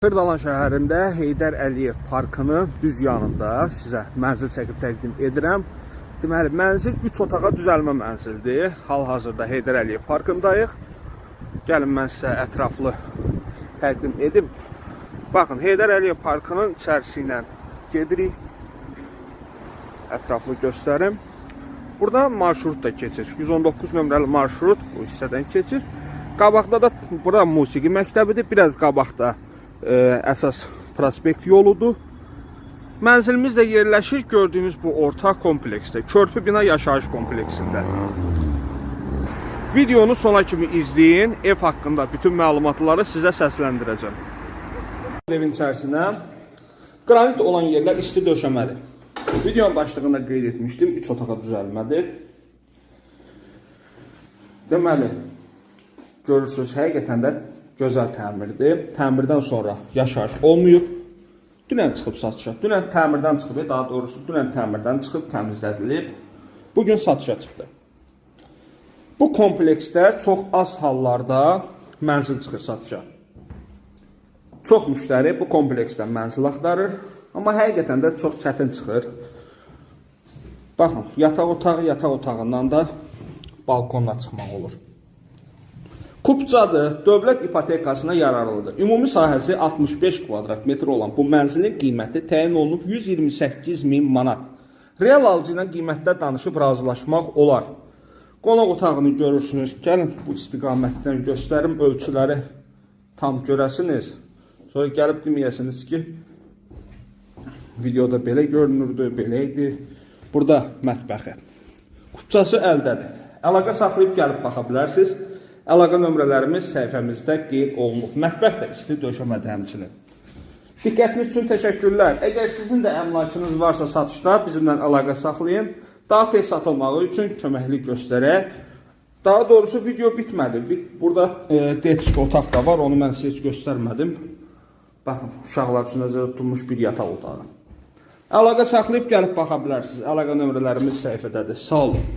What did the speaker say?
Xırdalan şəhərində Heydər Əliyev parkının düz yanında sizə mənzil çəkib təqdim edirəm. Deməli, mənzil 3 otağa düzəlmə mənzildir. Hal-hazırda Heydər Əliyev parkındayıq. Gəlin mən sizə ətraflı təqdim edim. Baxın, Heydər Əliyev parkının içərisi ilə gedirik. Ətraflı göstərim. Buradan marşrut da keçir. 119 nömrəli marşrut bu hissədən keçir. Qabaqda da bura musiqi məktəbidir. Biraz qabaqda əsas prospekt yoludur. Mənzilimiz də yerləşir gördüyünüz bu orta kompleksdə, Körpü bina yaşayış kompleksində. Videonu sona kimi izləyin. Ev haqqında bütün məlumatları sizə səsləndirəcəm. Evin içərisinə qranit olan yerlər isti döşəmədir. Videonun başlığında qeyd etmişdim, 3 otağa düzəlmədir. Deməli, görürsüz, həqiqətən də gözəl təmirdir. Təmirdən sonra yaşayış olmayıb. Dünən çıxıb satışa. Dünən təmirdən çıxıb, daha doğrusu dünən təmirdən çıxıb təmizlədilib. Bu gün satışa çıxdı. Bu kompleksdə çox az hallarda mənzil çıxır satışa. Çox müştəri bu kompleksdən mənzil axtarır, amma həqiqətən də çox çətin çıxır. Baxın, yataq otağı, yataq otağından da balkonla çıxmaq olur. Kupçadır, dövlət ipotekasına yararlıdır. Ümumi sahəsi 65 kvadrat metr olan bu mənzilin qiyməti təyin olunub 128 min manat. Real alıcı ilə qiymətdə danışıb razılaşmaq olar. Qonaq otağını görürsünüz. Gəlin bu istiqamətdən göstərim ölçüləri tam görəsiniz. Sonra gəlib deməyəsiniz ki, videoda belə görünürdü, belə idi. Burada mətbəxi. Kupçası əldədir. Əlaqə saxlayıb gəlib baxa bilərsiniz. Əlaqə nömrələrimiz səhifəmizdə qeyd olunub. Mətbəx də isti döşəmədir həmçinin. Diqqətiniz üçün təşəkkürlər. Əgər sizin də əmlakınız varsa satışda bizimlə əlaqə saxlayın. Daha tez satılmağı üçün köməklik göstərək. Daha doğrusu video bitmədi. Burada detski otaq da var. Onu mən sizə heç göstərmədim. Baxın, uşaqlar üçün nəzərdə tutulmuş bir yataq otağı. Əlaqə saxlayıb gəlib baxa bilərsiniz. Əlaqə nömrələrimiz səhifədədir. Sağ olun.